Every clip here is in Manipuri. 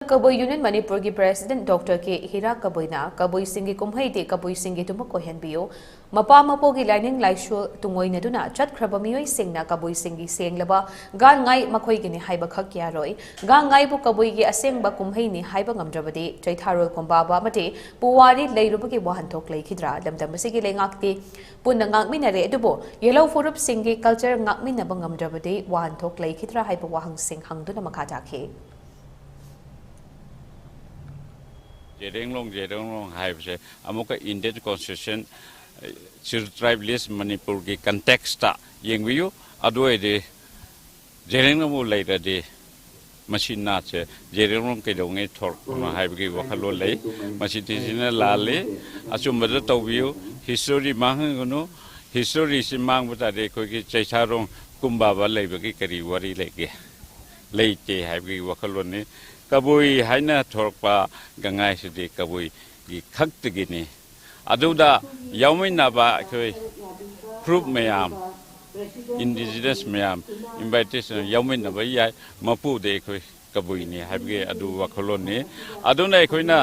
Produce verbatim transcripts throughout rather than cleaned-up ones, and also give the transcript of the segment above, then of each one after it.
ꯀꯕꯨꯏ ꯌꯨꯅꯤꯌꯟ ꯃꯅꯤꯄꯨꯔꯒꯤ ꯄ꯭ꯔꯦꯁꯤꯗꯦꯟꯠ ꯗꯣꯛꯇꯔ ꯀꯦ ꯍꯤꯔꯥ ꯀꯕꯨꯏꯅ ꯀꯕꯨꯏꯁꯤꯡꯒꯤ ꯀꯨꯝꯍꯩꯗꯤ ꯀꯕꯨꯏꯁꯤꯡꯒꯤꯗꯃꯛ ꯑꯣꯏꯍꯟꯕꯤꯌꯨ, ꯃꯄꯥ ꯃꯄꯨꯒꯤ ꯂꯥꯏꯅꯤꯡ ꯂꯥꯏꯁꯣꯜ ꯇꯨꯡꯑꯣꯏꯅꯗꯨꯅ ꯆꯠꯈ꯭ꯔꯕ ꯃꯤꯑꯣꯏꯁꯤꯡꯅ ꯀꯕꯨꯏꯁꯤꯡꯒꯤ ꯁꯦꯡꯂꯕ ꯒꯥꯟ ꯉꯥꯏ ꯃꯈꯣꯏꯒꯤꯅꯤ ꯍꯥꯏꯕꯈꯛ ꯌꯥꯔꯣꯏ꯫ ꯒꯥꯟ ꯉꯥꯏꯕꯨ ꯀꯕꯨꯏꯒꯤ ꯑꯁꯦꯡꯕ ꯀꯨꯝꯍꯩꯅꯤ ꯍꯥꯏꯕ ꯉꯝꯗ꯭ꯔꯕꯗꯤ ꯆꯩꯊꯥꯔꯣꯜ ꯀꯨꯝꯕꯥꯕ ꯑꯃꯗꯤ ꯄꯨꯋꯥꯔꯤ ꯂꯩꯔꯨꯕꯒꯤ ꯋꯥꯍꯟꯊꯣꯛ ꯂꯩꯈꯤꯗ꯭ꯔꯥ? ꯂꯝꯗꯝ ꯑꯁꯤꯒꯤ ꯂꯩꯉꯥꯛꯇꯤ ꯄꯨꯟꯅ ꯉꯥꯛꯃꯤꯟꯅꯔꯦ, ꯑꯗꯨꯕꯨ ꯌꯦꯜꯍꯧ ꯐꯨꯔꯨꯞꯁꯤꯡꯒꯤ ꯀꯜꯆꯔ ꯉꯥꯛꯃꯤꯟꯅꯕ ꯉꯝꯗ꯭ꯔꯕꯗꯤ ꯋꯥꯍꯟꯊꯣꯛ ꯂꯩꯈꯤꯗ꯭ꯔꯥ ꯍꯥꯏꯕ ꯋꯥꯍꯪꯁꯤꯡ ꯍꯪꯗꯨꯅ ꯃꯈꯥ ꯇꯥꯈꯤ꯫ ꯖꯦꯔꯦꯡꯂꯣꯡ, ꯖꯦꯔꯦꯡꯂꯣꯡ ꯍꯥꯏꯕꯁꯦ ꯑꯃꯨꯛꯀ ꯏꯟꯗꯤꯌꯟ ꯀꯣꯟꯁꯇꯤꯇ꯭ꯌꯨꯁꯟ, ꯁꯦꯗ꯭ꯌꯨꯜ ꯇ꯭ꯔꯥꯏꯕ ꯂꯤꯁ ꯃꯅꯤꯄꯨꯔꯒꯤ ꯀꯟꯇꯦꯛꯁꯇ ꯌꯦꯡꯕꯤꯌꯨ꯫ ꯑꯗꯨ ꯑꯣꯏꯔꯗꯤ ꯖꯦꯔꯦꯡꯂꯣꯡꯕꯨ ꯂꯩꯔꯗꯤ ꯃꯁꯤ ꯅꯥꯠꯁꯦ ꯖꯦꯔꯦꯡꯂꯣꯡ ꯀꯩꯗꯧꯉꯩ ꯊꯣꯔꯛꯄꯅꯣ ꯍꯥꯏꯕꯒꯤ ꯋꯥꯈꯜꯂꯣꯟ ꯂꯩ꯫ ꯃꯁꯤ ꯇꯤꯁꯤꯅ ꯂꯥꯜꯂꯤ꯫ ꯑꯆꯨꯝꯕꯗ ꯇꯧꯕꯤꯌꯨ꯫ ꯍꯤꯁꯇꯣꯔꯤ ꯃꯥꯡꯍꯟꯒꯅꯨ꯫ ꯍꯤꯁꯇꯣꯔꯤꯁꯤ ꯃꯥꯡꯕ ꯇꯥꯔꯗꯤ ꯑꯩꯈꯣꯏꯒꯤ ꯆꯩꯊꯥꯔꯣꯡ ꯀꯨꯝꯕꯥꯕ ꯂꯩꯕꯒꯤ ꯀꯔꯤ ꯋꯥꯔꯤ ꯂꯩꯒꯦ? ꯂꯩꯇꯦ ꯍꯥꯏꯕꯒꯤ ꯋꯥꯈꯜꯂꯣꯟꯅꯤ꯫ ꯀꯕꯨꯏ ꯍꯥꯏꯅ ꯊꯣꯔꯛꯄ ꯒꯪꯉꯥꯏꯁꯤꯗꯤ ꯀꯕꯨꯏꯒꯤ ꯈꯛꯇꯒꯤꯅꯤ꯫ ꯑꯗꯨꯗ ꯌꯥꯎꯃꯤꯟꯅꯕ ꯑꯩꯈꯣꯏ ꯐꯨꯔꯨꯞ ꯃꯌꯥꯝ, ꯏꯟꯗꯤꯖꯤꯅꯁ ꯃꯌꯥꯝ, ꯏꯟꯚꯥꯏꯇꯦꯁꯟ ꯌꯥꯎꯃꯤꯟꯅꯕ ꯌꯥꯏ꯫ ꯃꯄꯨꯗꯤ ꯑꯩꯈꯣꯏ ꯀꯕꯨꯏꯅꯤ ꯍꯥꯏꯕꯒꯤ ꯑꯗꯨ ꯋꯥꯈꯜꯂꯣꯟꯅꯤ꯫ ꯑꯗꯨꯅ ꯑꯩꯈꯣꯏꯅ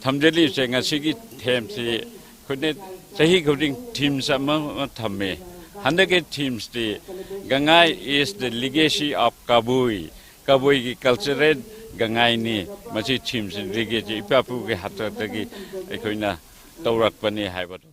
ꯊꯝꯖꯜꯂꯤꯕꯁꯦ ꯉꯁꯤꯒꯤ ꯊꯦꯝꯁꯤ ꯑꯩꯈꯣꯏꯅ ꯆꯍꯤ ꯈꯨꯗꯤꯡ ꯊꯤꯝꯁ ꯑꯃ ꯑꯃ ꯊꯝꯃꯦ꯫ ꯍꯟꯗꯛꯀꯤ ꯊꯤꯝꯁꯇꯤ "Gangai is the legacy of Kabui", ꯀꯕꯨꯏꯒꯤ ꯀꯜꯆꯔꯦꯜ ꯒꯪꯉꯥꯏꯅꯤ꯫ ꯃꯁꯤ ꯊꯤꯝꯁꯤ ꯂꯤꯒꯦꯁꯤ ꯏꯄꯥ ꯏꯄꯨꯒꯤ ꯍꯥꯛꯇꯛꯇꯒꯤ ꯑꯩꯈꯣꯏꯅ ꯇꯧꯔꯛꯄꯅꯤ ꯍꯥꯏꯕꯗꯣ꯫